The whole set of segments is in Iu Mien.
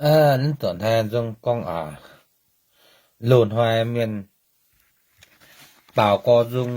Mv zuqc hnangv nzung gorngv aac, loz-hnoi mienh baaux gorx nzung,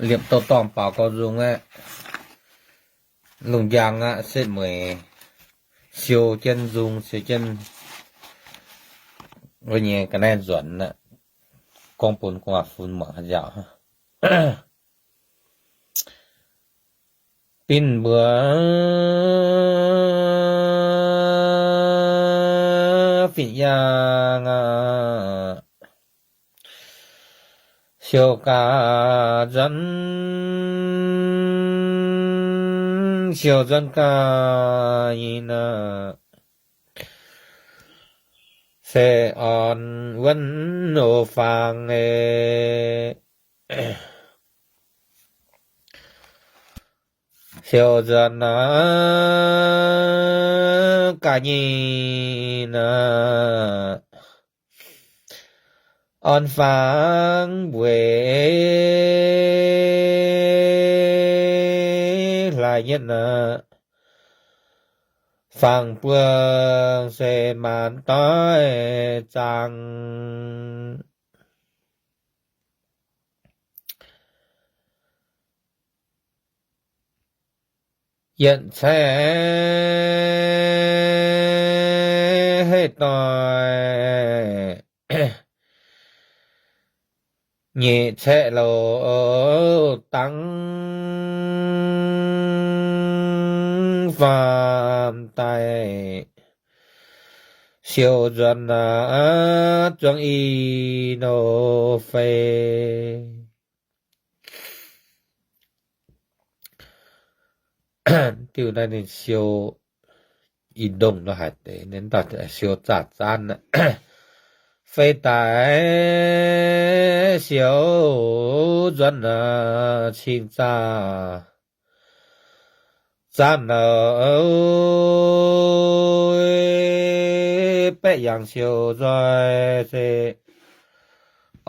liepc douh dorngh baaux gorx nzung aqv. Lungh njang aqv, setv mueiz siou jienv nzung, siou jienv wuov nyei ga'naaiv nzuonx aqv. Gorngv bun gu'nguaaz-fun muangx haaix nziaauc. Binv mbuo fin-yaang aqv, siou gaax nzuonx, siou nzuonx gaax nyei aqv. Se orn wuonv oc faang, siou nzuonx gaax nyei aqv. Orn faang mbueiz hlaaix nyitv aqv, faang-buong se maanc doic zaang. Yietc caeqv heh doic, nyeic caeqv louc dangv faam daaih, siou nzuonx aqv zuangx i nor fei. Diuh naaiv ninh siou i ndongh nor haaix deix, ninh siou zaah zaanv. Fei daaih siou nzuonx cing zaah zaanv nor, baeqv yangh siou nzoih se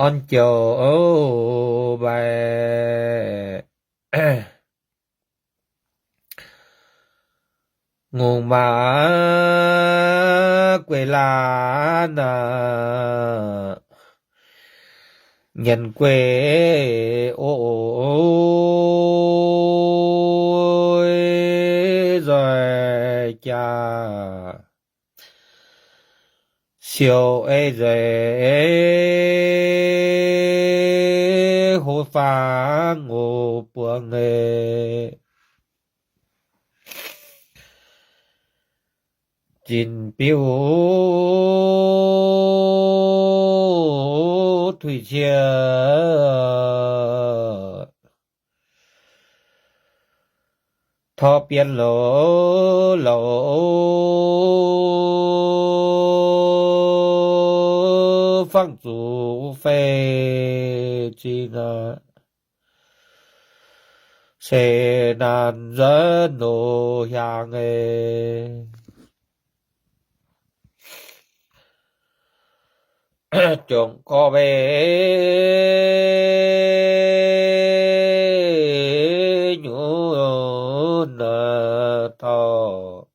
orn joux mbaih. Ngongh maac gueic laanh aqv, nyanc gueic o, nzoih jaax siou ei nzeic, hlo faang oc buangh ei. Zinc biuv tuix cie torv bienx louc, louc fangv zuqc fei zingh aqv. Se naanc nzuonx noc hiaangx ei. Jongc gorx-mbenc nyunc taux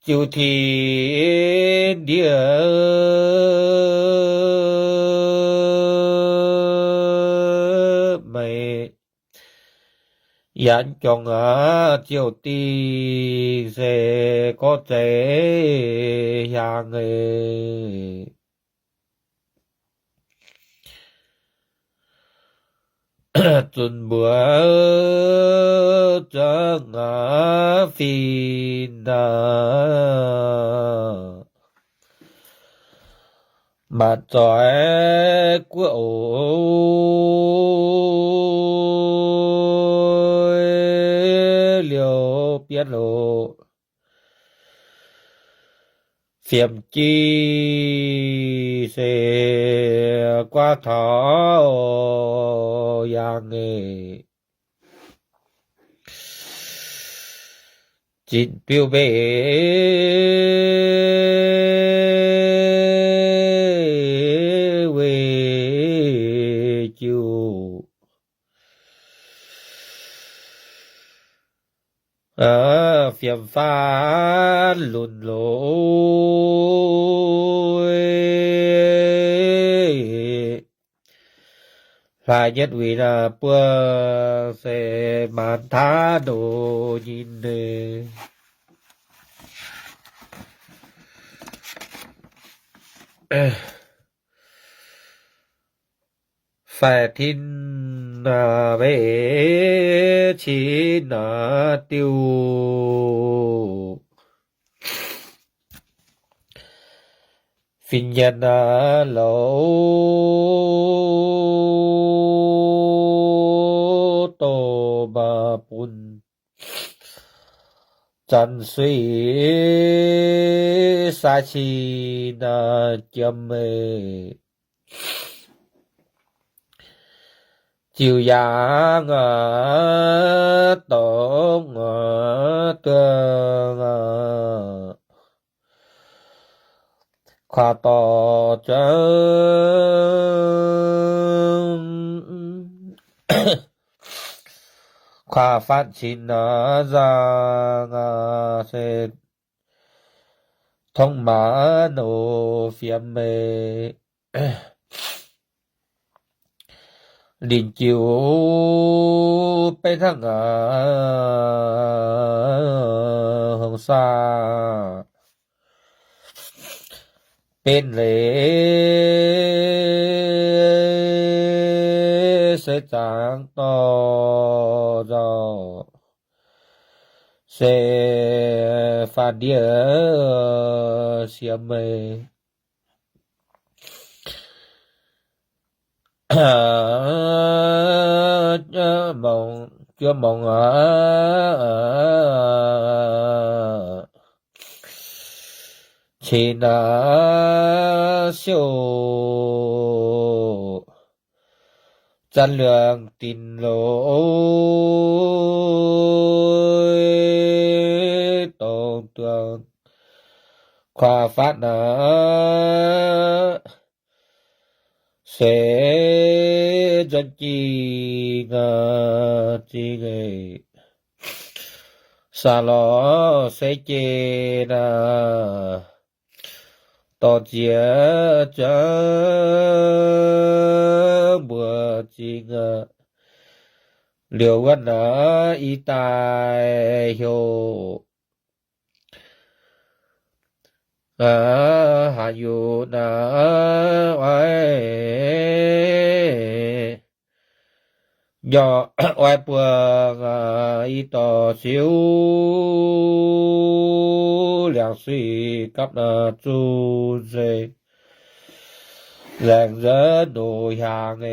jiu tin ndiev meix, yaanx jongc aqv ziouc dingh se gorngv zeiz hiaangx ei. Zunc mbuo zungv aqv fih naaiv, maaih zoih guoqv oc, liouh bienv oc. Fiemx jiv se guaav taux yaangh ei. Zinc biuv mbenc weih jiuv. fiem-faanv lunx loz. Hlaax nyetv wuic naaiv buo se maanc taav ndoh nyinh. Faix tin weic cin diuh, fin-nyanc louz doh mv baac bun zanc suiv sai cin jiem meih. Ziux yaangv dongh duqv kuaax dorh zuangx, kuaax faatv cin nzaangc se tongv maanc oc fiem meih. Ninh jiu beiv hnangv hngongx saah benx leiz se zaangc dorh nzauh se faanv ndiev siemx meih. Juov mongc aqv, cin naaiv siouc zanc luangc dinc loz, dongh duangc kuaax faatv naaiv se nzuonx jingh zingh, saax lorz se jiex naaiv dorh nziex zuangx mbuox zingh. Liuz wuov naaiv i daaih heuc haaix nyungc naaiv oix nyorx oix buangh i dorh siouc liangx suiv gapv naaiv zunh se laengz nzengc ndoh hiaangx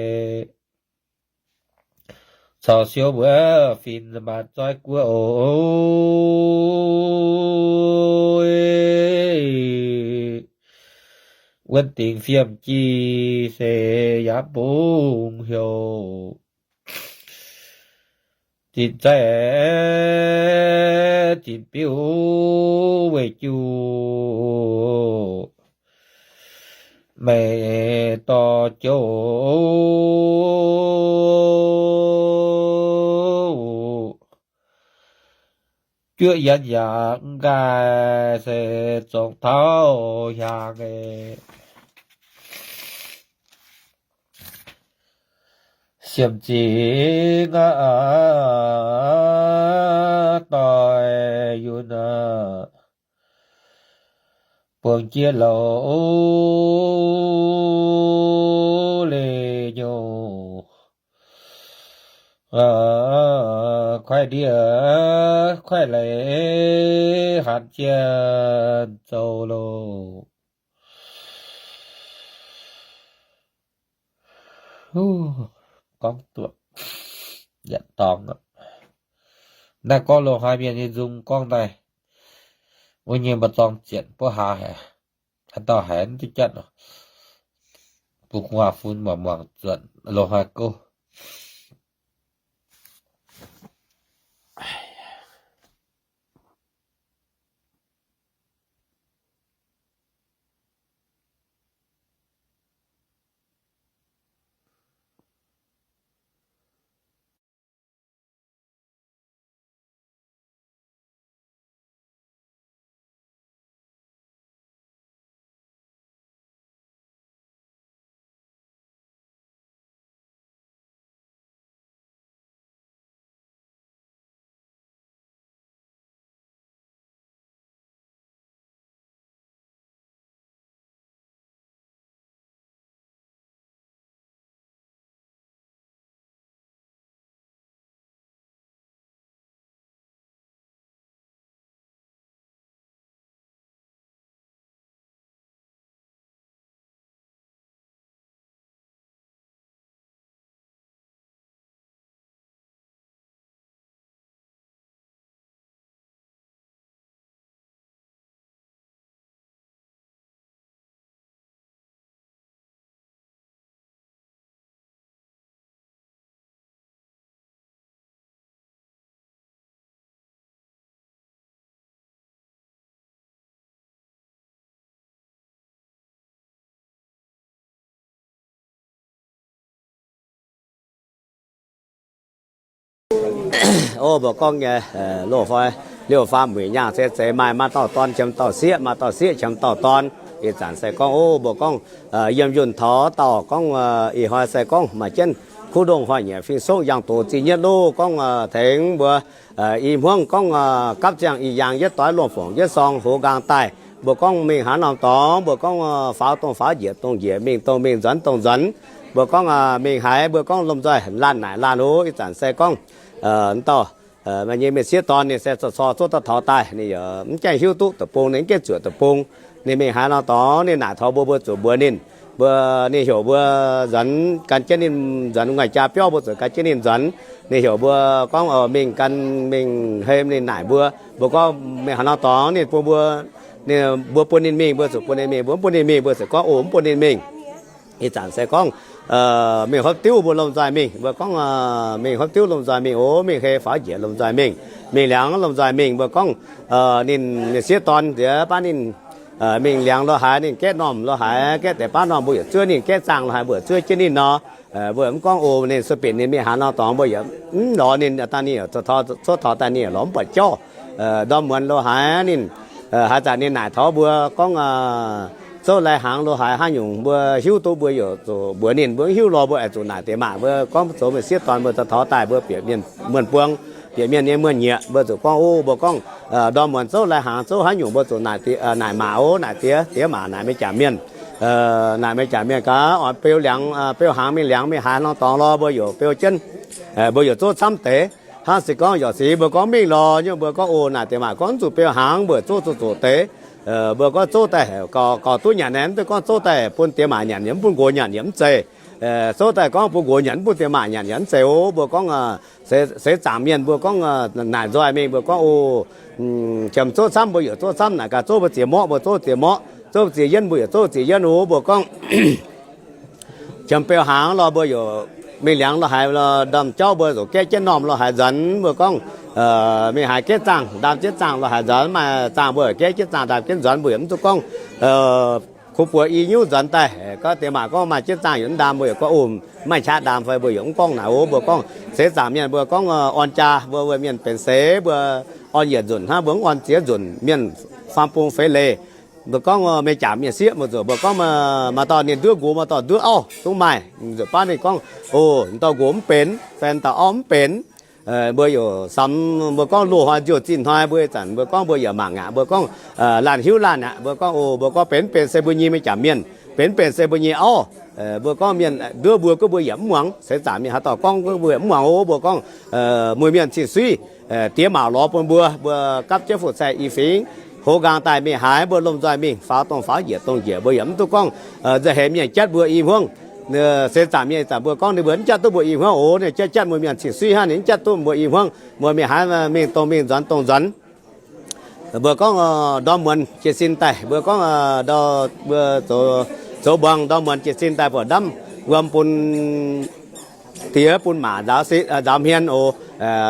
caux siouc mbuo fin maanc zoih guoqv oc. Wuonv dingc fiem jih se yaac bungx heuc zinh zeiv zinh biuv weic juv meih dorh jouv juoqv yienx yaac mv nqaai se zongc tauv hiaangx. Siemx zingx aqv, doix yunh aqv, buangh jiex louc leih nyouh, kuaaiv ndiev kuaaiv leiz hanc jienh zoux loh. Gorngv duqv yietc dorngx. Naaiv gorngv loz-hnoi mienh nyei nzung gorngv daaih, wuov nyei mba'zorng zienc buov haa haic, haaix dauh haiz mv duqv jatv, bun gu'nguaaz-fun muangx zuotc loz-hnoi gouv. O, mbuo gorngv nyei, loz-hnoi liouh faam muic nyaangh se zeiz maaih, maaih dauh dorn qiemx dauh sieqv, maaih dauh sieqv qiemx dauh dorn. Ih zanc se gorngv, o, mbuo gorngv yiem yunh taux dauh gorngv, ih hnoi se gorngv maaih jienv kuv ndongh hnoi-nyieqc fing-songv yangh doz zinh nyetv loh, gorngv tengx mbuo i hmuangv gorngv gapv ziangh i yaangh yietv doix, luong fongc yietv sorng, hoz nqaang daaih. Mbuo gorngv mingh haaix norm dorngx, mbuo gorngv faaux dongh faaux, njiec dongh njiec, mingh dongh mingh, nzuonx dongh nzuonx. Mbuo gorngv mingh haaix, mbuo gorngv lomh nzoih laanh naaic laanh oc. Ih zanc se gorngv dauh maaih nyei mienh sieqv dorn ninh se corc corc zov daaih taux daaih, ninh yaac mv gaengh hiuv duqv deic-bung, ninh mv gaengh zuoqc deic-bung. Ninh mingh haaix norm dorngx ninh naaic taux mbuo, mbuo zuqc mbuox ninh. Mbuo, ninh heuc mbuo nzuonx gan jienv ninh nzuonx, nguaih jaa biauv mbuo zuqc gan jienv ninh nzuonx. Ninh heuc mbuo gorngv mingh gan, mingh hei ninh naaic mbuo. Mbuo gorngv mingh haaix norm dorngx ninh bun mbuo, mbuo bun ninh mingh, mbuo zuqc bun ninh mingh. Mbuo mv bun ninh mingh, mbuo zuqc gorngv, o, mv bun ninh mingh. Ih zanc se gorngv mingh hopv diuv mbuo lomh nzoih mingh. Mbuo gorngv mingh hopv diuv lomh nzoih mingh oc. Mingh hei faaux njiec lomh nzoih mingh, mingh liangx lomh nzoih mingh. Mbuo gorngv ninh, ninh sieqv dorn nziex baav ninh mingh liangx lo haaix, ninh gaeqv normh lo haaix, gaeqv deix baav normh, mbuo yaac zuov ninh. Gaeqv zaangh lo haaix, mbuo yaac zuov jienv ninh nor. Mbuo mv gorngv, o, ninh sueih binc ninh mingh haaix norm dorngx, mbuo yaac mv lorz ninh. Daaih ninh yaac cuotv taux daaih ninh yaac lorz mv buatc jauv. Ndorm muonz lo haaix ninh, haaix zanc ninh naaic taux mbuo gorngv zouv lai hnaangx lo haaix haaix nyungc, mbuo hiuv duqv mbuo yaac zuqc mbuox ninh. Mbuo mv hiuv lorz mbuo aengx zuqc naaic diex maac. Mbuo gorngv zoux mienh sieqv dorn mbuo zuqc taux daaih mbuo bieqc mienh muonh buang, bieqc mienh nyei muonh nyieqc, mbuo zuqc gorngv, o, mbuo gorngv ndorm muonz zouv lai hnaangx zouv haaix nyungc mbuo zuqc naaic maac oc, naaic diex, diex maac, naaic mienh jaax mienh. Naaic mienh jaax mienh gaax oix beu liangx, beu hnaangx mingh liangx mingh haaix norm dorngx lorz mbuo yaac beu jienv, mbuo yaac zouv camv deix. Hnangv se gorngv yaac sic mbuo gorngv mingh lorz nyei, mbuo gorngv, o, naaic diex maac gorngv mv zuqc beu hnaangx, mbuo zuqv zuqc zuqc deix. Mbuo gorngv zouv daaih gauh duqv nyanc naaic, mv zeiz gorngv zouv daaih bun diex maac nyanc yaac mv bun nqox nyanc yaac mv zeiz. Zouv daaih gorngv bun nqox nyanc mv bun diex maac nyanc yaac mv zeiz oc. Mbuo gorngv seix zaangc mienh mbuo gorngv naaic nzoih mingh, mbuo gorngv, o, qiemx zouv camv mbuo yaac zouv camv, naaic gaax zouv mbuo ziex morqv mbuo zouv ziex morqv, zouv ziex yienv mbuo yaac zouv ziex yienv oc. Mbuo gorngv qiemx beu hnaangx lorz mbuo yaac mingh liangx lo haaix, ndorm jauv mbuo zuqc gaeqv jienv normh lo haaix nzuonx. Mbuo gorngv mingh haaix gaeqv zaangh ndaam jienv zaangh lo haaix nzuonx, maaih zaangh mbuo yaac gaeqv jienv zaangh ndaam jienv nzuonx, mbuo yaac mv duqv gorngv kuv buoz i nyuv nzuonx daaih. Gorngv diex maac gorngv maaih jienv zaangh yaac mv ndaam, mbuo yaac gorngv, o, maaih qaqv ndaam fai, mbuo yaac mv gorngv naaic oc. Mbuo gorngv seix zaangc mienh mbuo gorngv orn jaa, mbuo, mbuo mienh benx seix mbuo orn yietc nzunc hnangv, mbuo mv orn ziex nzunc. Mienh faam bung feix leiz, mbuo gorngv mienh jaax mienh sieqv mbuo zuqc, mbuo gorngv maaih dauh ninh nduov nqox, maaih dauh nduov auv, zungv maaih. Nzuqc baav ninh gorngv, o, dauh nqox mv benx fai dauh auv mv benx. Mbuo yaac samx, mbuo gorngv loz-hnoi nziouv zinh hnoi mbuo ih zanc mbuo gorngv mbuo yaac mangc aqv. Mbuo gorngv laanh hiuv laanh aqv. Mbuo gorngv, o, mbuo gorngv benx mv benx se mbuo nyei mienh jaax mienh, benx mv benx se mbuo nyei auv. Mbuo gorngv mienh nduov mbuo gunv mbuo yaac mv muangx, seix zaangc mienh haaix dauh gorngv gunv mbuo yaac mv muangx oc. Mbuo gorngv mueiz mienh cing-suiv, diex maac lorz bun mbuo, mbuo gapv jienv fu-sai i fingx, hoz nqaang daaih mingh haaix, mbuo lomh nzoih mingh, faaux dongh faaux, njiec dongh njiec, mbuo yaac mv duqv gorngv nza'heix mienh jatv mbuo i hmuangv. Seix zaangc mienh ih zanc mbuo gorngv ninh mbuo mv jatv duqv mbuo i hmuangv oc. Ninh jatv jatv mueiz mienh cing-suiv hnangv, ninh mv jatv duqv mbuo i hmuangv. Mbuo mingh haaix, mingh dongh mingh, nzuonx dongh nzuonx. Mbuo gorngv ndorm muonz jiez sin daaih, mbuo gorngv mbuo zoux mbuangz ndorm muonz jiez sin daaih buatc ndamv wuom bun diex bun maac nzaaux hmien oc.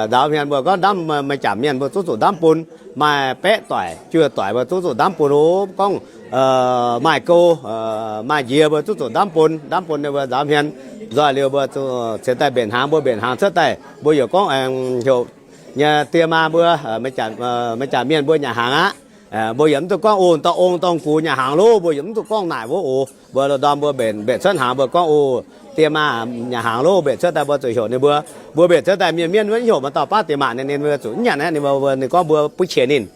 Nzaaux hmien mbuo gorngv ndamv, maaih jaax mienh mbuo zuqv zuqc ndamv bun. Maaih baeqv doic, juoh doic mbuo zuqv zuqc ndamv bun oc. Gorngv maaih gou, maaih njiec mbuo zuqv zuqc ndamv bun. Ndamv bun ninh mbuo nzaaux hmien. Nzoih liuz mbuo cingx daaih mbenc hnaangx, mbuo mbenc hnaangx cuotv daaih mbuo yaac gorngv heuc nyei die maa mbuo, maaih jaax mienh mbuo nyanc hnaangx aqv. Mbuo yaac mv duqv gorngv, o, dauh ong dauh gux nyanc hnaangx loh, mbuo yaac mv duqv gorngv naaic wuov oc. Mbuo lorz ndorm mbuo mbenc, mbenc cuotv hnaangx mbuo gorngv, o, die maa nyanc hnaangx loh, mbenc cuotv daaih mbuo zuqc heuc ninh mbuo. Mbuo mbenc cuotv daaih mienh mienv wuov heuc maaih dauh baav die maa ninh, ninh mbuo zuqc mv nyanc aqv. Ninh mbuo, ninh gorngv mbuo butv qiex ninh.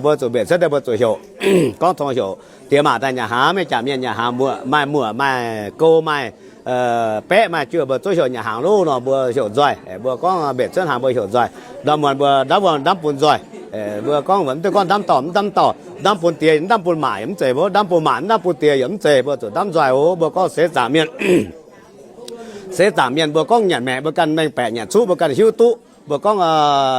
Mbuo zuqc mbenc cuotv daaih mbuo zuqc heuc, gorngv tongx heuc die maa daaih nyanc hnaangx. Maaih jaax mienh nyanc hnaangx, maaih muoc, maaih gou, maaih baeqv, maaih juoh, mbuo zuqv heuc nyanc hnaangx loh nor mbuo heuc nzoih. Mbuo gorngv mbenc cuotv hnaangx mbuo heuc nzoih. Ndorm muonz mbuo ndamv, ndamv bun nzoih. Mbuo gorngv mv duqv gorngv ndamv dorh, mv ndamv dorh, ndamv bun diex, mv ndamv bun maac yaac mv zeiz, mbuo ndamv bun maac, mv ndamv bun diex yaac mv zeiz, mbuo zuqc ndamv nzoih oc. Mbuo gorngv seix zaangc mienh, seix zaangc mienh mbuo gorngv nyanc maengc mbuo ganh mengh baeqc nyanc cuqv mbuo ganh hiuv duqv. Mbuo gorngv,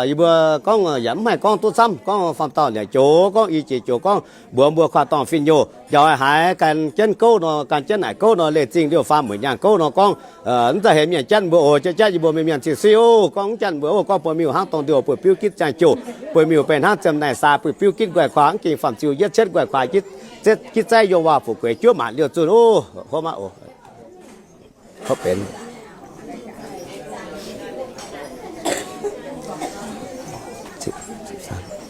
yie mbuo gorngv yaac mv haih gorngv duqv camv, gorngv faam dauh liangc joux, gorngv i jiex joux gorngv mbuox mbuo kuaah dorngh fin-youh njaaux haiz gan jienv gouv nor, gan jienv naaic gouv nor, leih zingh liouh faam mueic nyaangh gouv nor gorngv, mv za'heix mienh jatv mbuo oc. Jatv jatv yie mbuo mienh mienh cing-suiv oc. Gorngv mv jatv mbuo oc. Gorngv buo miuc hnangv dongh ndiouh buiv biuv gitv ziangh jouh, buo miuc benx hnangv ziepc naaic saa buiv biuv gitv nqoi kuaah, mv ging faam ziu yietv cietv nqoi kuaah, gitv zaiv youh waac fu'jueiv juov maanc liouh zunh oc. Hopv maah oc. Hopv benx.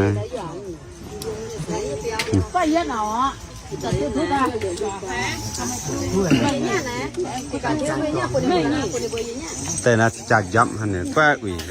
naaiv. Daaih naaiv jaa njapv hnangv, ninh baav uix.